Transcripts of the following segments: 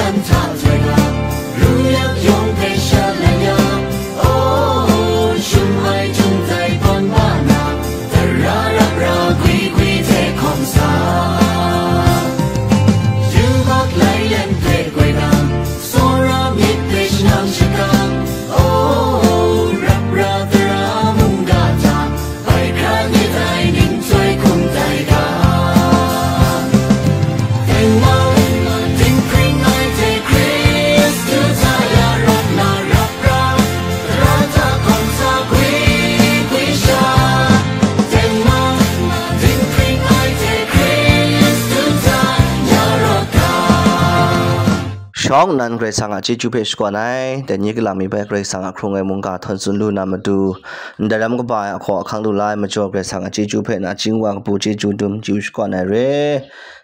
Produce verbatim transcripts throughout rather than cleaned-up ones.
Nta hte na, ru yak yawng hpe shalai ya, o, shum ai jung dai tawn wa na, tara rap ra gwi gwi hte hkawm sa. Yubak lai len hpe goi na, tsawra myit hpe shanang shakang, o, rap ra tara mungga hta, bai hkra myit ai ning chyoi hkum tai ga. Tengman, dinghpring ai hte Hkristu hta ya rawt na rap ra, tara hta hkawm sa gwi gwi sha. Tengman, dinghpring ai hte Hkristu hta ya rawt ga. Shawng nnan Karai Kasang a chyeju hpe shakawn ai, dai ni kalang mi bai Karai Kasang a hkrung ai mungga htawn tsun lu na matu, ndai ram kaba ai ahkaw ahkang lu la ai majaw Karai Kasang a chyeju hpe nachying wa kabu chyeju dum chyu shakawn ai re.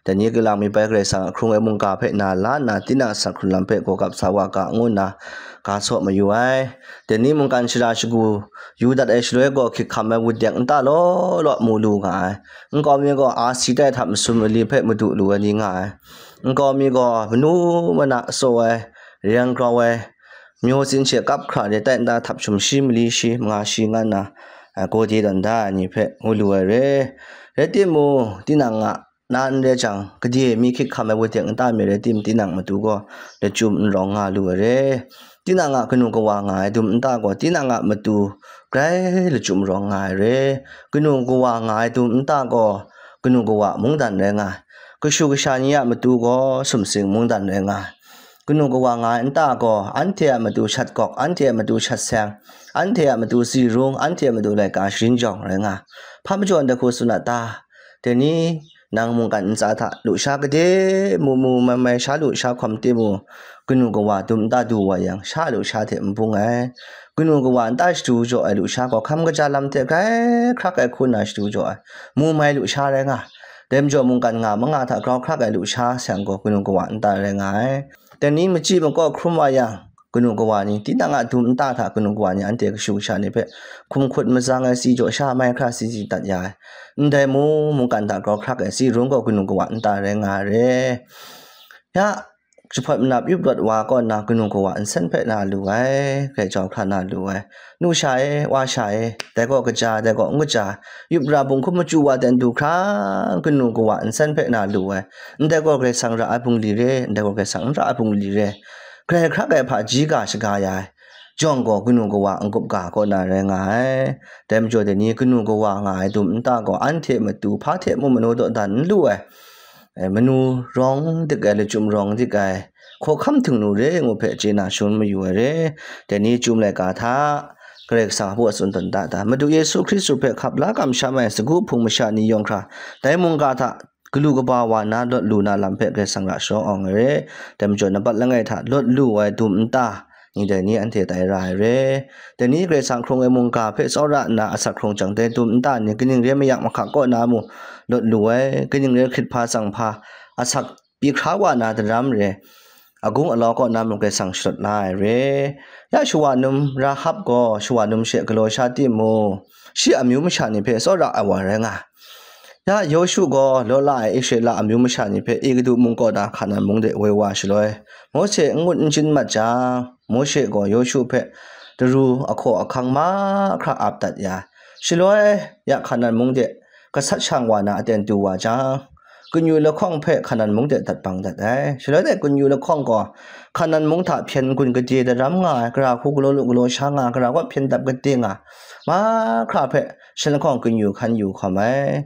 Dai ni kalang mi bai Karai Kasang a hkrung ai mungga hpe na la nna, tinang a sak hkrun lam hpe gaw gap sa wa ga, ngu nna ga saw mayu ai. Dai ni mungkan shara shagu yu dat ai shaloi gaw, hkyik hkam ai wut dek nta law law mu lu nga ai. Nkau mi gaw asi tai hta masum mali hpe madu lu ai ni nga ai. Nkau mi gaw manu mana tsaw ai, reng grau ai, myaw tsin she kap hkra re tai nta, htap shum shi mali shi, manga shi nga nna, a, gawde tawn da ai ni hpe ngu lu ai re. Rai timung, tinang a na n re jang, gade mi hkyik hkam ai wut dek nta mi rai tim, tinang matu gaw lachyum n rawng nga lu ai re. Tinang a kanu kawa nga ai dum nta gaw, tinang a matu grai lachyum rawng nga ai re. Kanu kawa nga ai dum nta gaw, kanu kawa mungdan rai nga ai. Kashu kasha ni a matu gaw sumsing mungdan rai nga ai. Kanu kawa nga ai nta gaw, anhte a matu shat gawk, anhte a matu shat seng, anhte a matu tsi rung, anhte a matu laika sharin jawng rai nga ai. Hpa majaw ndai hku tsun a ta? Dai ni, nang mungkan ntsa hta lusha gade mu mu mai mai sha lusha hkawm timung, kanu kawa dum nta du wa yang, sha lusha hte n bung ai. Kanu kawa nta shadu jaw ai lusha gaw, hkam kaja lam hte grai hkrak ai hku nna shadu jaw ai, mu mai lusha rai nga ai. Dai majaw, mungkan nga manga hta grau hkrak ai lusha seng gaw, kanu kawa nta rai nga ai. Dai ni, machyi makaw hkrum wa yang, kanu kawa ni, tinang a dum nta hta kanu kawa ni anhte kashu kasha ni hpe hkum hkut mazang ai, si jaw sha mai hkra si si dat ya ai. Ndai mu, mungkan hta grau hkrak ai, si rung gaw kanu kawa nta rai nga ai re. Ya, jahpawt manap yup rawt wa kaw nna, kanu kawa nsen hpe na lu ai, grai jau hkra na lu ai. Nu sha e, wa sha e, dai gaw kaja, dai gaw n kaja, yup ra bung hkum machyu wa ten du hkra, kanu kawa nsen hpe na lu ai. Ndai gaw Karai Kasang ra ai bungli re, ndai gaw Karai Kasang n ra ai bungli re. Grai hkrak ai hpaji ga shaga ya ai jawng gaw, kanu kawa n-gup ga kaw na rai nga ai. Dai majaw, dai ni kanu kawa nga ai dum nta gaw, anhte matu hpa hte mung manu dawdan n lu ai, e, manu rawng dik ai, lachyum rawng dik ai, hkawhkam htingnu re ngu hpe chye na shangun mayu ai re. Dai ni chyum laika hta Karai Kasang a baw tsun tawn da ta? Madu Yesu Hkristu hpe hkap la kamsham ai sagu hpung masha ni yawng hkra, dai mungga hta galu kaba wa na lawt lu na lam hpe Karai Kasang ra sharawng awng ai re. Dai majaw, nampat langai hta lawt lu ai dum nta ni dai ni anhte tai ra ai re. Dai ni Karai Kasang hkrung ai mungga hpe tsawra nna asak hkrung jang, dai dum nta ni kaning re mayak mahkak kaw na mu lawt lu ai, kaning re hkrit hpa tsang hpa asak pyi hkra wa na daram re, agung alau kaw na mung Karai Kasang shalawt la ai re. Ya, shawa num Rahab gaw shawa num she galaw sha timung, shi amyu masha ni hpe tsawra ai wa rai nga ai. Ya, Yawshu gaw law la ai Israela amyu masha ni hpe Egutu mung kaw na Hkanan mung de woi wa shaloi, Mawshe n ngut n chyinmat jang, Mawshe gaw Yawshu hpe daru ahkaw ahkang mahkra ap dat ya ai. Shaloi, ya Hkanan mung de gasat shang wa na aten du wa jang, kanu lahkawng hpe Hkanan mung de dat bang dat ai. Shaloi de kanu lahkawng gaw Hkanan mung hta hpyen n-gun gade daram nga ai, gara hku galaw lu galaw sha nga ai, gara gaw hpyen dap gade nga ai, mahkra hpe shanlahkawng kanu hkan yu hkawm ai.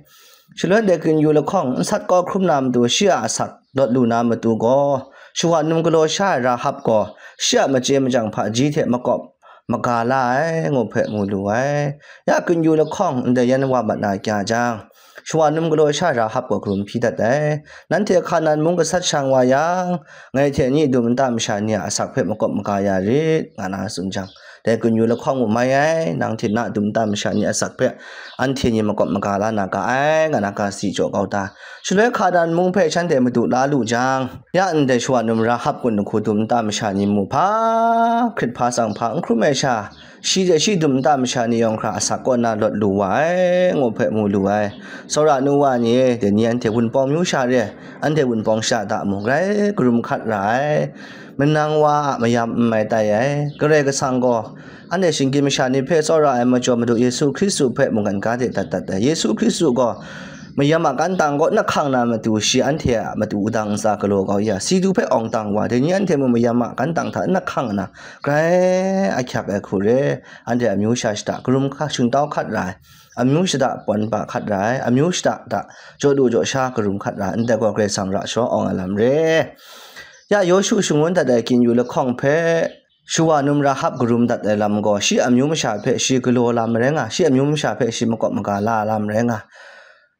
Shaloi de kanu lahkawng n sat kau hkrum na matu, shi a asak lawt lu na matu gaw, shawa num galaw sha ai Rahab gaw shi a machye machyang hpaji hte makawp maga la ai, ngu hpe ngu lu ai. Ya, kanu lahkawng ndai yan wa mat na kya jang, shawa num galaw sha Rahab gaw karum hpyi dat ai. Nanhte Hkanan mung gasat shang wa yang, ngai hte ni dum nta masha ni a asak hpe makawp maga ya rit, nga na tsun jang, Dai gun yu lahkawng mu mai ai, nang hte na dum nta masha ni asak hpe anhte ni makawp maga la na ga ai, nga na ga si jaw kau ta. Shaloi Hkanan mung hpe shanhte madu la lu jang, ya ndai shawa num Rahab gun lahku dum nta masha ni mu hpa, hkrit hpa tsang hpa n hkrum ai sha, shi hte shi dum nta masha ni yawng hkra asak kaw na lawt lu wa ai, ngu hpe mu lu ai. Tsawra nu wa ni e, dai ni anhte Wunpawng myu sha re, anhte Wunpawng sha da mu, grai karum hkat ra ai. Manang wa a mayam n mai tai ai. Karai Kasang gaw anhte shinggyim masha ni hpe tsawra ai majaw Madu Yesu Hkristu hpe mungkan ga de dat dat ai. Yesu Hkristu gaw mayam a kantang kaw n hkang na matu shi anhte a matu wudang ntsa galaw kau ya, si du hpe awng tang wa, dai ni anhte mung mayam a kantang hta n hkang na, grai ahkyak ai hku re, anhte amyu sha shada karum hka shingtau hkat ra ai, amyu shada pawn ba hkat ra ai, amyu shada hta jaw du jaw sha karum hkat ra ai, ndai gaw Karai Kasang ra sharawng awng ai lam re. Ya Yawshu shangun dat ai kyin yu lahkawng hpe shawa num Rahab karum dat ai lam gaw, shi amyu masha hpe shi galaw lam rai nga, shi amyu masha hpe shi makawp maga la lam rai nga.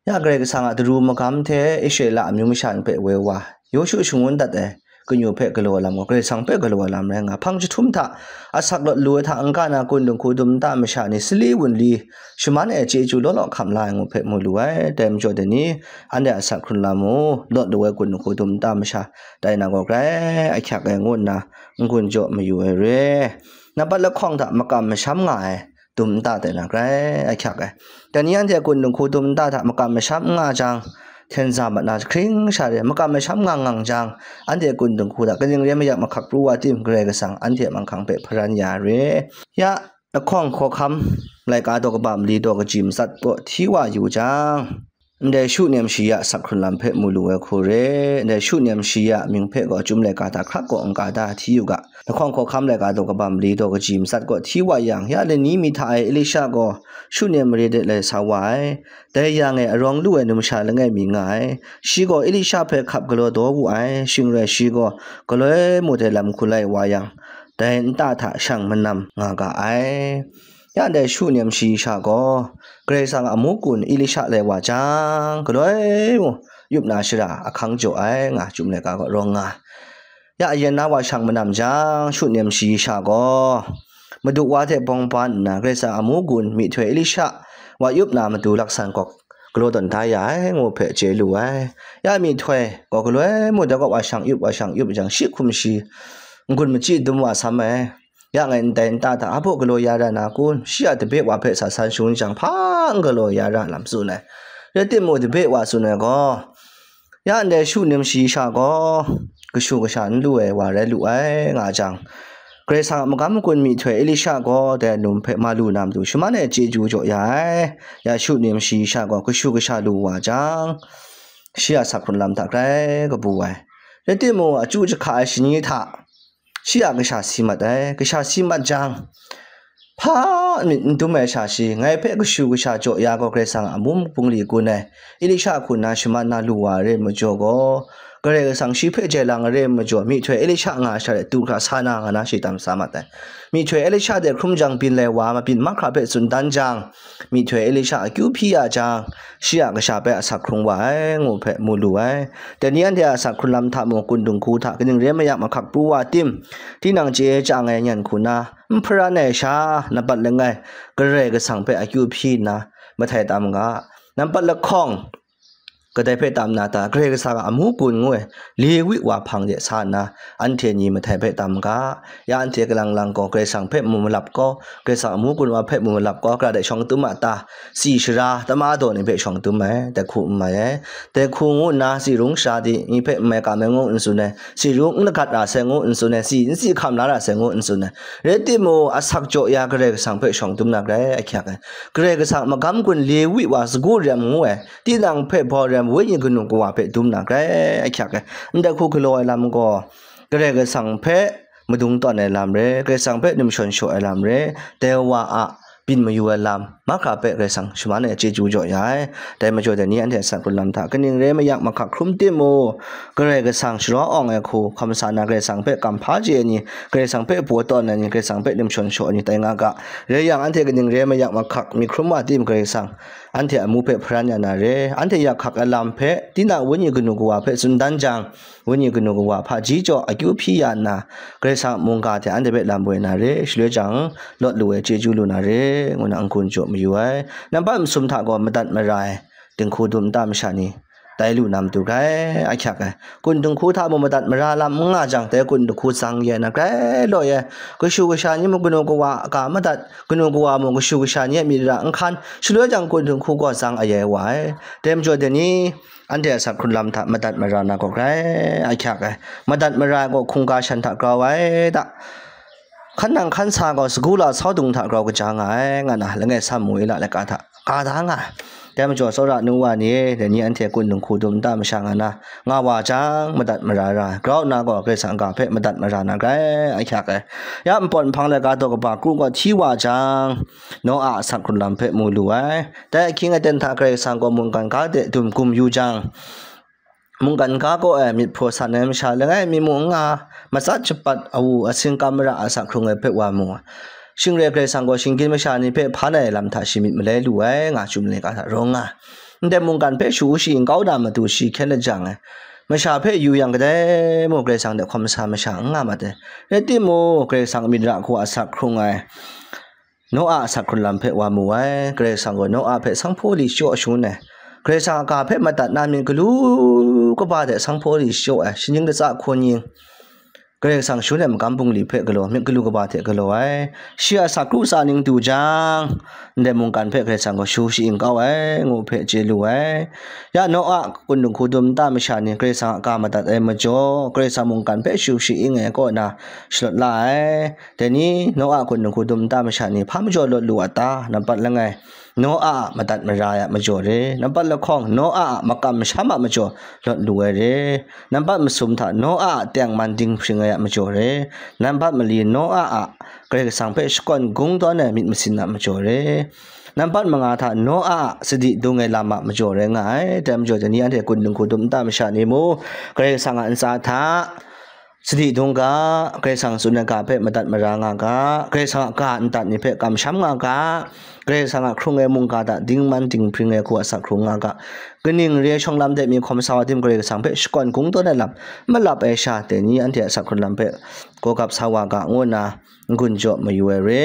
Ya Karai Kasang a daru magam hte Israela amyu masha ni hpe woi wa, Yawshu shangun dat ai kyin yu hpe galaw ai lam gaw, Karai Kasang hpe galaw ai lam rai nga. Hpang jahtum hta asak lawt lu ai hta n-ga na gun dinghku dum nta masha ni sali wunli shaman ai chyeju law law hkam la ai ngu hpe mu lu ai. Dai majaw dai ni, anhte asak hkrun la mu, lawt lu ai gun dinghku dum nta masha tai na gaw grai ahkyak ai ngu nna n-gun jaw mayu ai re. Nampat lahkawng hta makam masham nga ai dum nta tai na grai ahkyak ai. Dai ni anhte gun dinghku dum nta hta makam masham n nga jang, htenza mat na jahkring sha re, makam masham nga ngang jang, anhte gun dinghku hta kaning rai mayak mahkak pru wa tim, Karai Kasang anhte manghkang hpe hparan ya re. Ya lahkawng hkawhkam laika daw kaba mali daw kaji matsat kaw hti wa yu jang, ndai Shunem shi ya asak hkrun lam hpe mu lu ai hku re, ndai Shunem shi ya mying hpe gaw Chyum laika hta hkrak kaw n-ga da hti yu ga, lahkawng hkawhkam laika daw kaba mali daw kaji matsat kaw hti wa yang, ya lani mi hta e Elisha gaw Shunem mare de lai sa wa ai. Dai yang e arawng lu ai numsha langai mi nga ai. Shi gaw Elisha hpe hkap galaw daw wu ai, shing rai shi gaw galoi mut ai lam hku lai wa yang, dai nta hta shang manam nga ga ai. Ya ndai Shunem shayi sha gaw, Karai Kasang a amu gun Elisha lai wa jang, galoi mu, yup na shara ahkang jaw ai, nga Chyum laika gaw rawng nga. Ya ayen na wa shang manam jang, Shunem shayi sha gaw, Madu wa hte bawng ban nna, Karai Kasang a amu gun myihtoi Elisha wa yup na matu laksan gaw galaw tawn da ya ai, ngu hpe chye lu ai. Ya myihtoi gaw galoi mu dai kaw wa shang yup, wa shang yup jang, shi hkum shi n-gun machyi dum wa sam ai. Ya ngai ndai nta hta hpa galaw ya ra na kun? Shi a tebe wa hpe sa san shangun jang, hpa n galaw ya ra lam tsun ai. Rai timung, tebe wa tsun ai gaw, ya ndai Shunem shayi sha gaw kashu kasha n lu ai wa rai lu ai, nga jang, Karai Kasang a magam gun myihtoi Elisha gaw dai num hpe ma lu na matu shaman e chyeju jaw ya ai. Ya Shunem shayi sha gaw kashu kasha lu wa jang, shi a asak hkrun lam hta grai kabu ai. Rai timung, achyu jahka ai shani hta shi a kasha si mat ai. Kasha si mat jang, hpa myit n dum ai sha shi, ngai hpe kashu kasha jaw ya gaw, Karai Kasang a amu bungli gun ai Elisha hku nna shaman na lu wa ai re majaw gaw, Karai Kasang shi hpe jai lang ai re majaw, myihtoi Elisha nga ai sha de du hkra sa na nga na shi tam sa mat ai. Myihtoi Elisha de hkrum jang byin lai wa, mabyin mahkra hpe tsun dan jang, myihtoi Elisha akyu hpyi ya jang, shi a kasha hpe asak hkrung wa ai, ngu hpe mu lu ai. Dai ni anhte a asak hkrun lam hta mung, gun dinghku hta kaning rai mayak mahkak pru wa tim, tinang chye chyang ai nyan hku na, n hparan ai sha, nampat langai, Karai Kasang hpe akyu hpyi nna, mahtai tam ga. Nampat lahkawng, kadai hpe tam na ta? Karai Kasang a amu gun ngu ai Lewi wa hpang de sa nna, anhte ni mahtai hpe tam ga. Ya anhte kalang lang gaw, Karai Kasang hpe mu malap gaw, Karai Kasang amu gun wa hpe mu malap gaw, gara de shawng tum a ta? Tsi sara tama daw ni hpe shawng tum ai, dai hku n mai ai. Dai hku ngu nna, tsi rung sara di ni hpe n mai kam ai ngu n tsun ai, tsi rung n lagat ra sai ngu n tsun ai, tsi n tsi hkam la ra sai ngu n tsun ai. Rai timung, asak jaw ya Karai Kasang hpe shawng tum na grai ahkyak ai. Karai Kasang a magam gun Lewi wa sagu rem ngu ai, tinang hpe bau rem wenyi kanu kawa hpe dum na grai ahkyak ai. Ndai hku galaw ai lam gaw, Karai Kasang hpe madung tawn ai lam re, Karai Kasang hpe namshawn shaw ai lam re, dai wa a byin mayu ai lam mahkra hpe Karai Kasang shaman e chyeju jaw ya ai. Dai majaw dai ni anhte a asak hkrun lam hta kaning rai mayak mahkak hkrum timung, Karai Kasang sharawng awng ai hku hkam sa na, Karai Kasang hpe kam hpa chye ai ni, Karai Kasang hpe baw tawn ai ni, Karai Kasang hpe namshawn shaw ai ni tai nga ga. Rai yang, anhte kaning rai mayak mahkak myit hkrum wa tim, Karai Kasang anhte amu hpe hparan ya na re. Anhte yak hkak ai lam hpe, tinang wenyi kanu kawa hpe tsun dan jang, wenyi kanu kawa hpaji jaw akyu hpyi ya nna, Karai Kasang a mungga hte anhte hpe lam woi na re, shaloi jang lawt lu ai chyeju lu na re, ngu na n-gun jaw mayu ai. Nampat masum hta gaw madat mara ai dinghku dum nta masha ni tai lu na matu grai ahkyak ai. Kun dinghku hta mung madat mara lam n nga jang, dai kun dinghku zang ya na grai law ai. Kashu kasha ni mung kanu kawa a ga madat, kanu kawa mung kashu kasha ni a myit ra n hkan, shaloi jang kun dinghku gaw zang ayai wa ai. Dai majaw dai ni, anhte a sak hkrun lam hta madat mara na gaw grai ahkyak ai. Madat mara ai gaw hkungga shan hta grau ai da. Hkan nang hkan sa gaw sagu la sau dung hta grau kaja nga ai, nga na langai sam mu ila laika hta ka da nga ai. Dai majaw, tsawra nu wa ni e, dai ni anhte kun dinghku dum nta masha nga na, nga wa jang, madat mara ra ai. Grau nna gaw Karai Kasang a ga hpe madat mara na grai ahkyak ai. Ya npawt nhpang laika daw kaba kru gaw hti wa jang, Noa a sak hkrun lam hpe mu lu ai. Dai ahkying aten hta Karai Kasang gaw mungkan ga de dum gum yu jang, mungkan ga kaw ai myit hpraw san ai masha langai mi mung n nga, matsat shapat awu asing kam mara a sak hkrung ai hpe wa mu ai. Shing rai Karai Kasang gaw shinggyim masha ni hpe hpan ai lam hta shi myit malai lu ai, nga chyum ai ga hta rawng nga ai. Ndai mungkan hpe shu shayin kau na matu shi hkyen lajang ai. Masha hpe yu yang kadai mung Karai Kasang de hkawm sa masha n nga mat ai. Rai timung, Karai Kasang a myit ra hku a sak hkrung ai Noa a sak hkrun lam hpe wa mu ai. Karai Kasang gaw Noa hpe sanghpaw li shaw shangun ai. Karai Kasang a ga hpe madat na myit galu kaba hte sanghpaw li shaw ai, shaning latsa hkun yin, Karai Kasang shangun ai magam bungli hpe galaw, myit galu kaba hte galaw ai. Shi a sak kru tsa ning du jang, ndai mungkan hpe Karai Kasang gaw shu shayin kau ai, ngu hpe chye lu ai. Ya Noa kun dinghku dum nta masha ni Karai Kasang a ga madat ai majaw, Karai Kasang mungkan hpe shu shayin ai kaw na shalawt la ai. Dai ni, Noa kun dinghku dum nta masha ni hpa majaw lawt lu a ta? Nampat langai, Noa a madat mara ai a majaw re. Nampat lahkawng, Noa a makam masham a majaw lawt lu ai re. Nampat masum hta, Noa a tengman dinghpring ai a majaw re. Nampat mali, Noa a Karai Kasang hpe shakawn kungdawn ai myit masin a majaw re. Nampat manga hta, Noa a sadi dung ai lam a majaw rai nga ai. Dai majaw, dai ni anhte kun dinghku dum nta masha ni mu, Karai Kasang a ntsa hta sadi dung ga, Karai Kasang tsun ai ga hpe madat mara nga ga, Karai Kasang a ga ndat ni hpe kamsham nga ga, Karai Kasang a hkrung ai mungga hta dingman dinghpring ai hku a sak hkrung nga ga, kaning re ai shawng lam de mi hkawm sa wa tim, Karai Kasang hpe shakawn kungdawn ai lam malap ai sha, dai ni anhte a sak hkrun lam hpe gaw gap sa wa ga, ngu nna n-gun jaw mayu ai re.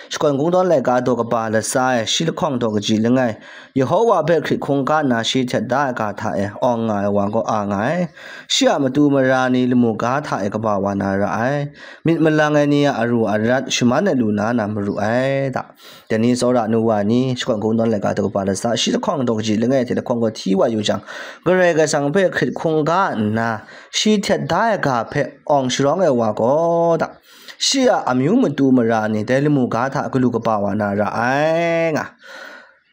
Shakawn kungdawn laika daw kaba latsa e, shi lahkawng daw kaji langai, Yehowa hpe hkrit hkungga nna shi htet da ai ga hta e awng nga ai wa gaw a nga ai. Shi a matu mara ni lamu ga hta e kaba wa na ra ai. Myit malang ai ni a aru arat shaman ai lu na na maru ai da. Dai ni tsawra nu wa ni, shakawn kungdawn laika daw kaba latsa, shi lahkawng daw kaji langai hte lahkawng gaw hti wa yu jang, Karai Kasang hpe hkrit hkungga nna shi htet da ai ga hpe awng sharawng ai wa gaw da, shi a amyu matu mara ni dai lamu ga hta galu kaba wa na ra ai nga.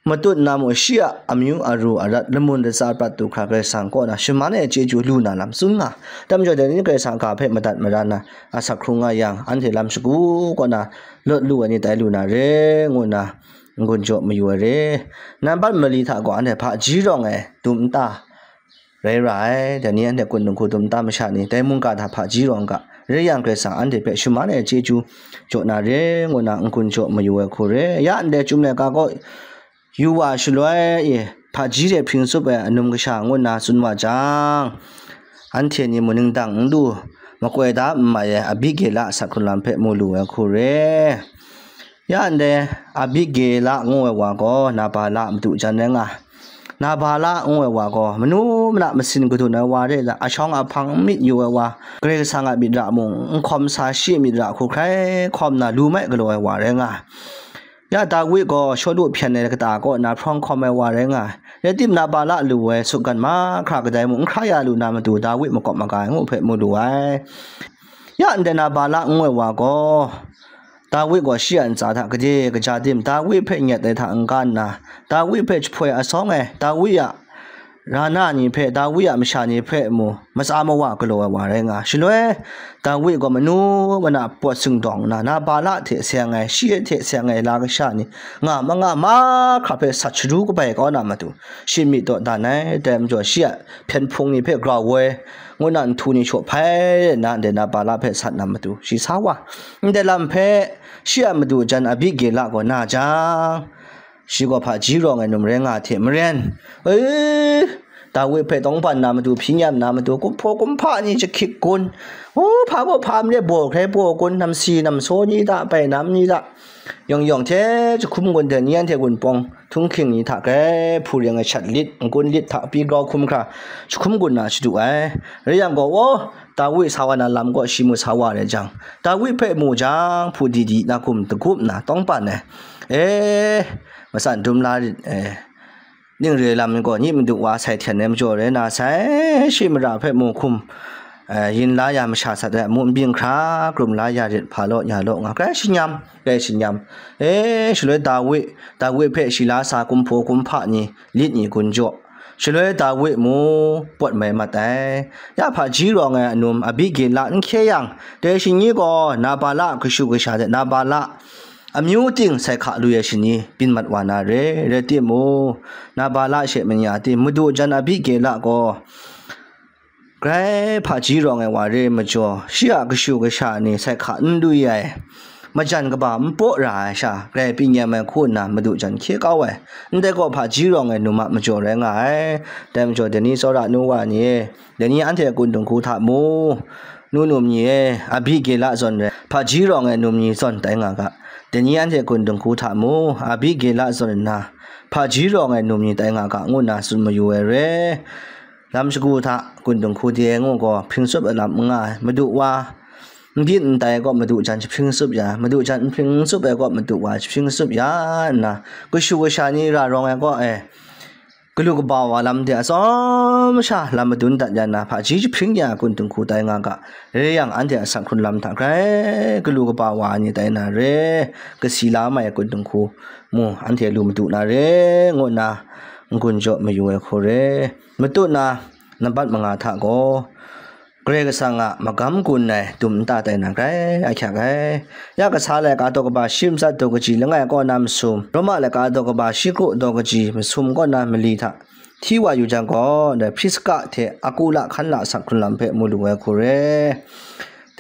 Matut na mung shi a amyu aru arat lamun latsa prat du hkra Karai Kasang kaw na shaman ai chyeju lu na lam tsun nga. Dai majaw dai ni Karai Kasang a ga hpe madat mara na a sak hkrung nga yang, anhte lam shagu kaw na lawt lu ai ni tai lu na re, ngu nna n-gun jaw mayu ai re. Nampat mali hta gaw anhte hpaji rawng ai dum nta rai ra ai. Dai ni anhte kun dinghku dum nta masha ni dai mungga hta hpaji rawng ga, rai yang Karai Kasang anhte hpe shaman ai chyeju jaw na re, ngu nna n-gun jaw mayu ai hku re. Ya ndai Chyum laika gaw yu wa shaloi e, hpaji de hpring tsup ai anum kasha ngu nna tsun wa jang, anhte ni mung ningdang n lu, makoi da n mai ai Abigela a sak hkrun lam hpe mu lu ai hku re. Ya ndai Abigela ngu ai wa gaw Nabala a madu jan rai nga ai. Nabala ngu ai wa gaw manu mana masin kadun ai wa re, ashawng ahpang n myit yu ai wa, Karai Kasang a myit ra mung n hkawm sa, shi a myit ra hku hkrai hkawm na lu mai galaw ai wa rai nga ai. Ya Dawi gaw Shawlu hpyen ai kata kaw na hprawng hkawm ai wa rai nga ai. Rai tim, Nabala lu ai sutgan mahkra kadai mung n hkra ya lu na matu, Dawi makawp maga ai ngu hpe mu lu ai. Ya ndai Nabala ngu ai wa gaw, Dawi gaw shi a ntsa hta gade kaja tim, Dawi hpe nyet ai hta n-ga nna, Dawi hpe jahpoi asawng ai, Dawi a rana ni hpe, Dawi a masha ni hpe mu, matsa mawa galaw ai wa rai nga ai. Shaloi, Dawi gaw manu mana pawt singdawng nna, Nabala hte seng ai, shi hte seng ai la kasha ni nga ma nga mahkra hpe sat sharu kabai kau na matu, shi myit dawdan ai. Dai majaw, shi a hpyen hpung ni hpe grau woi, ngu nna nhtu ni shaw hpai nna, ndai Nabala hpe sat na matu, shi sa wa. Ndai lam hpe shi a madu jan Abigela gaw na jang, shi gaw hpaji rawng ai num rai nga hte maren, e, Dawi hpe tawngban na matu, hpyi nyam na matu, kumhpaw kumhpa ni jahkyit gun, u, hpa baw hpa mare baw hkrai baw gun, namsi namsaw ni hta, bainam ni hta, yawng yawng hte jahkum gun hte ni anhte gun pawng htunghking ni hta grai hpu ring ai shat lit, n-gun lit hta pyi grau hkum hkra jahkum gun na shadu ai. Rai yang gaw, aw, Dawi sa wa na lam kaw shi mu sa wa rai jang, Dawi hpe mu jang, hpu di di na gum dagup na tawngban ai. E, matsan dum la rit, e, ning re lam gaw, nyi madu wa sai hten ai majaw rai na sai, shi mara hpe mu hkum, e, yin la ya masha sat ai amu n byin hkra, krum la ya rit, hpa law, ya law nga, grai shi nyam, grai shi nyam. E, shaloi Dawi, Dawi hpe shi la sa kumhpaw kumhpa ni, lit ni gun jaw, shaloi Dawi mu pawt mai mat ai. Ya hpaji rawng ai anum Abigela n hkye yang, dai shani gaw Nabala a kashu kasha hte Nabala amyu ting sai hka lu ai shani byin mat wa na re, rai timung, Nabala she manya ting, madu jan Abigela gaw grai hpaji rawng ai wa re majaw, shi a kashu kasha ni sai hka n lu ai, majan kaba n paw ra ai sha, grai pyi nyam ai hku nna madu jan hkye kau ai. Ndai gaw hpaji rawng ai num a majaw rai nga ai. Dai majaw, dai ni tsawra nu wa ni e, dai ni anhte a kun dinghku hta mu, nu num ni e, Abigela zawn rai, hpaji rawng ai num ni zawn tai nga ga. Dai ni anhte kun dinghku hta mu, Abigela zawn nna, hpaji rawng ai num ni tai nga ga, ngu nna tsun mayu ai re. Lam shagu hta kun dinghku de ngu gaw, hpring tsup ai lam n nga ai, madu wa n byin n tai ai kaw, madu jan jahpring tsup ya, madu jan n hpring n tsup ai kaw, madu wa jahpring tsup ya nna, kashu kasha ni ra rawng ai kaw e, galu kaba wa lam de atsawm sha lam madun dat ya nna, hpaji jahpring ya ai kun dinghku tai nga ga, rai yang, anhte a sak hkrun lam hta grai galu kaba wa ni tai na re, kasi la mai ai kun dinghku mu, anhte lu madu na re, ngu nna n-gun jaw mayu ai hku re. Matut na nambat manga hta gaw, Karai Kasang a magam gun ai dum nta tai na grai ahkyak ai. Ya kasa laika daw kaba shi matsat daw kaji langai kaw na masum, Roma laika daw kaba shi kru daw kaji masum kaw na mali hta hti wa yu jang gaw, dai Priska hte Akula hkan la sak hkrun lam hpe mu lu ai hku re.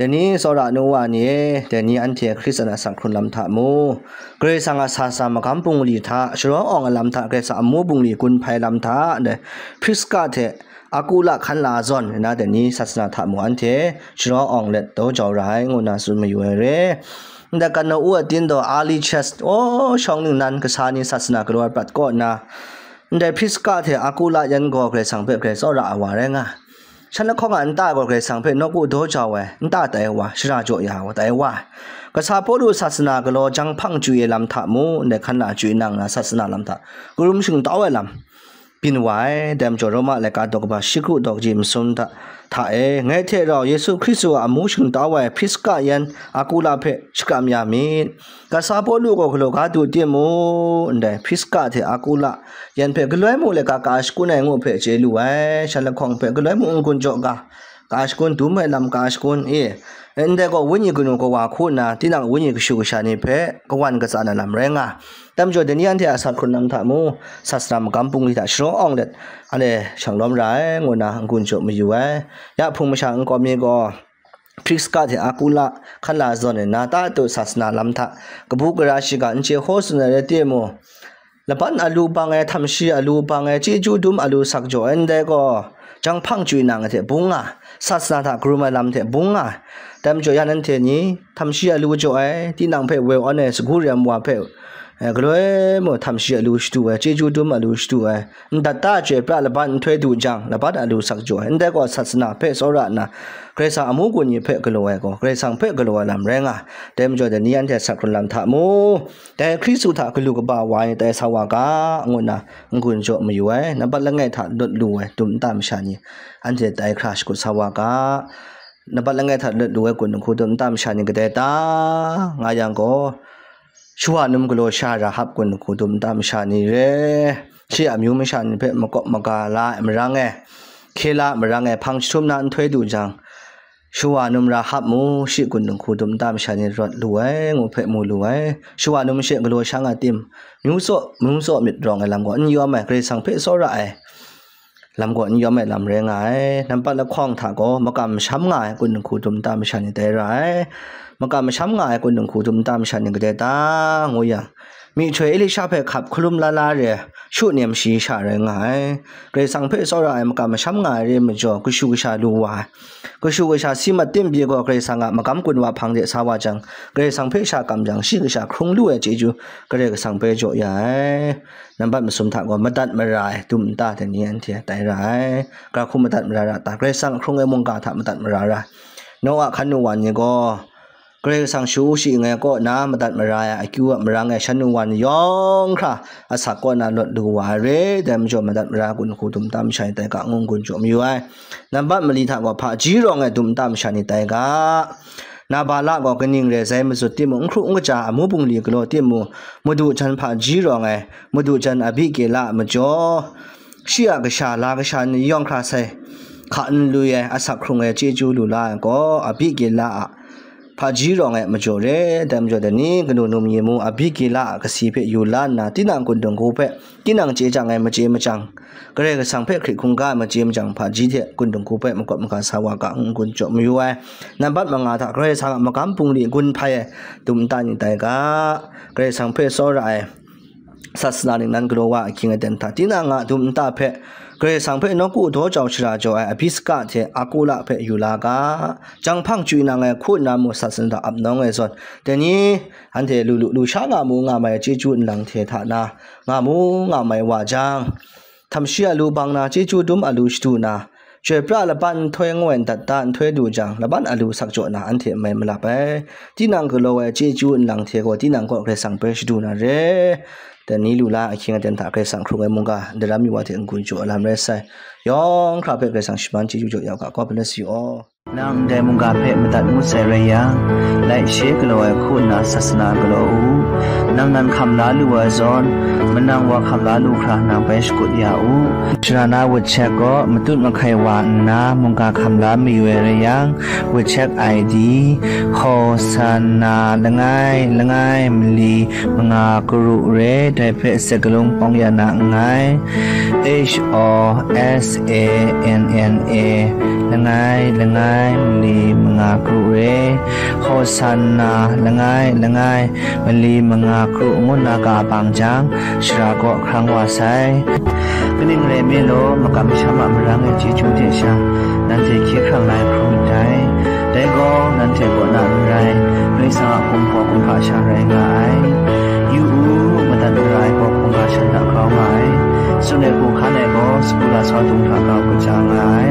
Dai ni tsawra nu wa ni e, dai ni anhte Hkristan a sak hkrun lam hta mu, Karai Kasang a sa sa magam bungli hta sharawng awng ai lam hta, Karai Kasang amu bungli gun hpai lam hta, dai Priska hte Akula hkan la zawn nna, dai ni sasana hta mung anhte sharawng awng let daw jau ra ai, ngu nna tsun mayu ai re. Ndai kan u a tin daw, early church, aw, shawng ningnan kasa ni sasana galaw ai prat kaw nna, ndai Priska hte Akula yan gaw Karai Kasang hpe grai tsawra ai wa rai nga. Shan lahkawng a nta gaw Karai Kasang hpe nawku daw jau ai, nta tai wa, shara jaw ya wa, tai wa. Kasa Pawlu sasana galaw jang hpang chyu ai lam hta mung, ndai hkan la chyu nang na sasana lam hta karum shingtau ai lam byin wa ai. Dai majaw, Roma laika daw kaba shi kru daw kaji masum hta, hta e, ngai hte rau Yesu Hkristu a amu shingtau ai Priska yan Akula hpe shakram ya myit. Kasa Pawlu gaw galaw ga du timung, ndai Priska hte Akula yan hpe galoi mung laika ka shakun ai ngu hpe chye lu ai. Shan lahkawng hpe galoi mung n-gun jaw ga, ka shakun dum ai lam ka shakun e, ndai gaw wenyi kanu kawa hku nna, tinang wenyi kashu kasha ni hpe kawan katsan ai lam rai nga. Dai majaw, dai ni anhte a sak hkrun lam hta mung, sasana magam bungli hta sharawng awng let, anhte shang lawm ra ai, ngu nna n-gun jaw mayu ai. Ya hpung masha nkau mi gaw, Priska hte Akula hkan la zawn nna, Titus sasana lam hta kabu gara shiga n chye hkaw tsun ai rai timung, laban alu bang ai, htam shi alu bang ai, chyeju dum alu sak jaw ai, ndai gaw jang hpang chyu nang ai hte bung nga, sasana hta karum ai lam hte bung nga. Dai majaw, yan anhte ni htam shi alu jaw ai, tinang hpe woi awn ai sagu rem wa hpe, eh, galoi mung htam shi alu shadu ai, chyeju dum alu shadu ai, ndat da chyoi pra laban nhtoi du jang, laban alu sak jaw ai, ndai gaw sasana hpe tsawra nna, Karai Kasang amu gun ni hpe galaw ai gaw, Karai Kasang hpe galaw ai lam rai nga. Dai majaw, dai ni anhte sak hkrun lam hta mu, dai Hkristu hta galu kaba wa ai ni tai sa wa ga, ngu nna n-gun jaw mayu ai. Nambat langai hta lawt lu ai dum nta masha ni, anhte tai hkra shakut sa wa ga. Nambat langai hta lawt lu ai kun dinghku dum nta masha ni kadai ta nga yang gaw, Shawa num galaw sha Rahab kun dinghku dum nta masha ni re, shi amyu masha ni hpe makawp maga la ai marang e, hkye la ai marang e, hpang jahtum na nhtoi du jang, Shawa num Rahab mu, shi kun dinghku dum nta masha ni rawt lu ai, ngu hpe mu lu ai. Shawa num she galaw sha nga tim, myu tsaw, myu tsaw myit rawng ai lam gaw n yawm ai, Karai Kasang hpe tsawra ai lam gaw n yawm ai lam rai nga ai. Nambat lahkawng hta gaw makam masham nga ai kun dinghku dum nta masha ni tai ra ai. makam masham nga ai kun dinghku dum nta masha ni kadai ta, ngu yang, myihtoi Elisha hpe hkap hkalum la la re ai shu nem shayi sha rai nga ai. Karai Kasang hpe tsawra ai makam masham nga ai re ai majaw, kashu kasha lu wa ai. Kashu kasha si mat tim pyi gaw, Karai Kasang a magam gun wa hpang de sa wa jang, Karai Kasang hpe sha kam jang, shi kasha hkrung lu ai chyeju Karai Kasang hpe jaw ya ai. Nambat masum hta gaw madat mara ai dum nta dai ni anhte tai ra ai. Gara hku madat mara ra ta? Karai Kasang hkrung ai mungga hta madat mara ra ai. Noa hkan nu wa ni gaw, Karai Kasang shu shi ngai kaw na madat mara ai, akyu a marang e shan nu wa ni yawng hkra asak kaw na lawt lu wa ai re, dai majaw madat mara ai kun dinghku dum nta masha ni tai ga, ngu n-gun jaw mayu ai. Nambat mali hta gaw hpaji rawng ai dum nta masha ni tai ga. Nabala gaw kaning re ai zai mazut timung, n hkru n kaja, amu bungli galaw timung, madu jan hpaji rawng ai, madu jan Abikela a majaw, shi a kasha, la kasha ni yawng hkra sai hka n lui ai, asak hkrung ai chyeju lu la ai gaw, Abikela a hpaji rawng ai majaw re, dai majaw dai ni, kanu num yin mu, Abikela a kasi hpe yu la nna, tinang kun dinghku hpe, tinang chye jang ai machye machyang, Karai Kasang hpe hkrit hkungga ai machye machyang, hpaji hte kun dinghku hpe makawp maga sa wa ga, n-gun jaw mayu ai. Nambat manga hta Karai Kasang a magam bungli gun hpai ai dum nta ni tai ga. Karai Kasang hpe tsawra ai sasana ningnan galaw wa ahkying aten hta, tinang a dum nta hpe, Karai Kasang hpe nawku daw jau shara jaw ai Abiska hte Akula hpe yu la ga. Jang hpang chyu nang ai hku nna mung sasana hta ap nawng ai zawn, dai ni anhte lu lu, lusha nga mu nga mai ai chyeju nlang hte hta na nga mu nga mai wa jang, htam shi a lu bang na, chyeju dum a lu shadu na, chyoi pra laban nhtoi ngoi ndat da nhtoi du jang, laban a lu sak jaw na, anhte mai malap ai. Tinang galaw ai chyeju nlang hte gaw, tinang kaw Karai Kasang hpe shadu na re. Dai ni lu la ahkying aten hta Karai Kasang hkrung ai mungga daram yu wa hte n-gun jaw ai lam rai sai. Yawng hkra hpe Karai Kasang shaman chyeju jaw ya u ga, God bless you all. Nang ndai mungga hpe madat ngut sai rai yang, like, share galaw ai hku nna sasana galaw u. Nang nan hkam la lu ai zawn, manang wa hkam la lu hkra nang bai shakut ya u. Shara na WeChat gaw matut mahkai wa nna mungga hkam la mayu ai rai yang, WeChat I D, Hosanna langai langai mali manga karu re, dai hpe sakalung pawng ya na nngai. H O S A N N A, langai langai mali manga karu re, Hosanna langai langai mali manga karu ngu nna ga bang jang, shara kaw hkrang wa sai. Kaning rai nme law, makam masham a marang e chyeju hte sha, nanhte hkye hkrang na ai hkrum myit dai. Dai gaw, nanhte kaw na n rai, Karai Kasang a kumhpaw kumhpa sha rai nga ai. Yu u, madat mara ai gaw hkungga shan hta grau nga ai. Tsun ai hku hkan ai gaw, sagu lasau dung hta grau kaja nga ai.